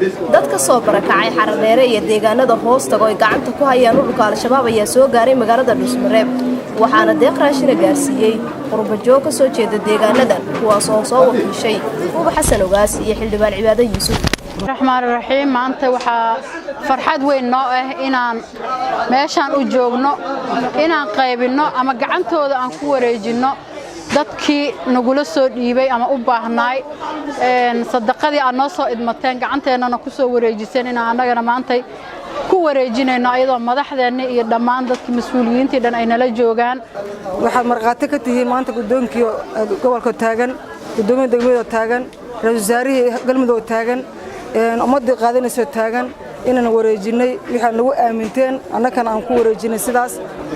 Dad ka soo barakacay Xaradheere iyo deegaanada hoostaga oo ay gacanta ku hayaan ururka Al-Shabaab ayaa soo gaaray magaalada Dhuusmareeb, waxaana deeq raashina gaarsiiyey qurbajoog ka soo jeeda deegaanadan, kuwaas oo soo wakiishay Uba Xasan Ogaas iyo Xildhibaan Cibaado Yuusuf. Raxmaan raxiim. Maanta waxaa farxad weyn noo ah inaan meeshaan u joogno inaan qaybinno ama gacantooda aan ku wareejinno dadkii nagula soo dhiibay ama u baahnaay sadaqadii aad noo soo idmateen, gacanteennana ku soo wareejiseen, inaan annagana maantay ku wareejinayno, ayadoo madaxdeenni iyo dhammaan dadkii mas-uuliyiintii dhan ay nala joogaan. Waxaad markhaati ka tihiin maanta guddoonkii gobolka taagan, guddoomiya degmada taagan, ra-isul wasaarihii Galmudug taagan, ummaddii qaadanaysoo taagan, inaan wareejinnay waxaad nagu aaminteen, annagana aan ku wareejinnay. Sidaas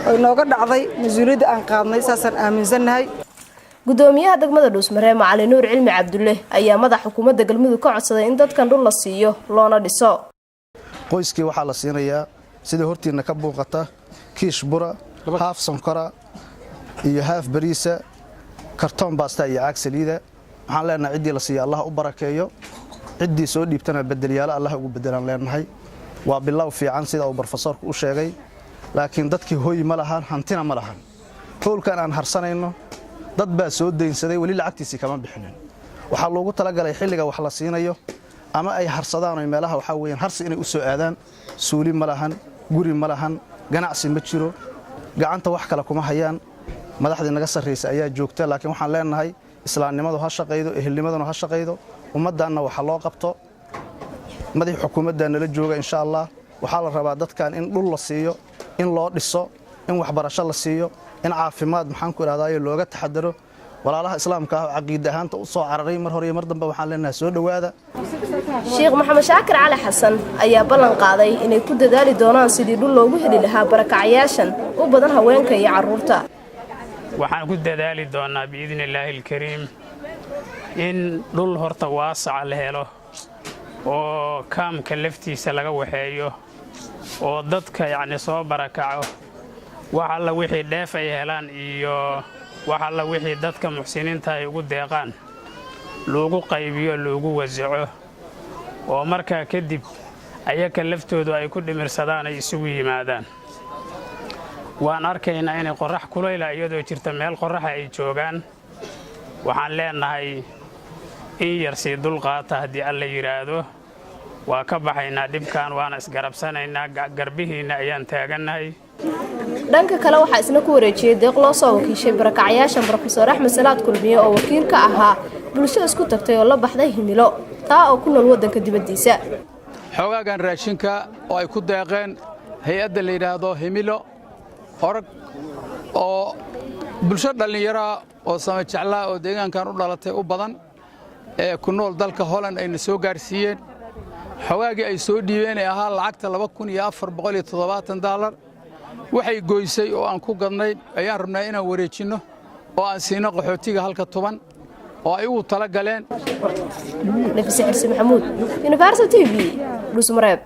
ay nooga dhacday mas-uuliyadda aan qaadnay, saasaan aaminsannahay. Gudoomiyaha degmada Dhuusmaree, Macalin Nuur Cilmi Cabdulle, ayaa madax xukuumadda Galmudug ka codsaday in dadkan dhul la siiyo loona dhiso. Qoyskii waxaa la siinayaa, sida hortiinna ka buuqata, kiish bura, haaf sonkora iyo haaf bariisa, kartoon baasta iyo caag saliida. Waxaan leenahay, ciddii la siiya Allah u barakeeyo, ciddii soo dhiibtana bedelyaalo Allah ugu bedelaan leenahay. Waa bilow fiican, sida uu brofesoorku u sheegay, laakiin dadkii hoy ma lahan, hantina ma lahan. Howlkan aan harsanayno dad baa soo daynsaday, weli lacagtiisii kama bixinin. Waxaa loogu talagalay xilliga wax la siinayo ama ay harsadaan oo meelaha waxaa weeyaan harsi inay u soo aadaan. Suuli ma lahan, guri ma lahan, ganacsi ma jiro, gacanta wax kale kuma hayaan. Madaxdii naga sarraysa ayaa joogta, laakiin waxaan leenahay islaamnimadu ha shaqaydo, ehelnimaduna ha shaqaydo, ummaddanna waxa loo qabto. Madaxii xukuumaddaa nala jooga. Insha Allah, waxaa la rabaa dadkan in dhul la siiyo, in loo dhiso, in waxbarasho la siiyo, in caafimaad, maxaan ku idhahdayo, looga taxadaro. Walaalaha islaamka ah oo caqiid ahaanta u soo cararay mar hore iyo mar dambe, waxaan leenahay soo dhowaada. Sheekh Maxamed Shaakir Cali Xasan ayaa ballan qaaday inay ku dadaali doonaan sidii dhul loogu heli lahaa barakacyaashan u badan haweenka iyo carruurta. Waxaan ku dadaali doonnaa, biidni illaahi alkariim, in dhul horta waasaca la helo oo kaamka laftiisa laga waxeeyo oo dadka yacni soo barakaco, wax alla wixii dheef ay helaan iyo wax alla wixii dadka muxsiniinta ay ugu deeqaan loogu qaybiyo, loogu wasaco, oo markaa kadib ayaka laftoodu ay ku dhimirsadaan, ay isugu yimaadaan. Waan arkaynaa inay qorrax kulayla iyadoo jirta meel qorraxa ay joogaan. Waxaan leenahay, in yar sii dulqaata. Haddii Alla yidhaahdo, waa ka baxaynaa dhibkan, waana isgarabsanaynaa, garbihiinna ayaan taagannahay. Dhanka kale, waxaa isna ku wareejiyey deeq loo soo wakiishay barakacyaashan Brofesoor Axmed Salaad Kulmiye, oo wakiil ka ahaa bulsho isku tagtay oo la baxday Himilo, taa oo ku nool waddanka dibaddiisa. Xoogaagan raashinka oo ay ku deeqeen hay-adda la yidhaahdo Himilo orag, oo bulsho dhallinyaraa oo sama jeclaa oo deegaankan u dhalatay u badan ee ku nool dalka Holland ayna soo gaarsiiyeen, xogaagii ay soo dhiibeen ee ahaa lacagta $2,470 waxay goysay oo aan ku gadnay, ayaan rabnaa inaan wareejinno oo aan siino qaxootiga halka tuban oo ay ugu tala galeen. Nafise Xirsi Maxamuud, Universal TV, Dhusmareeb.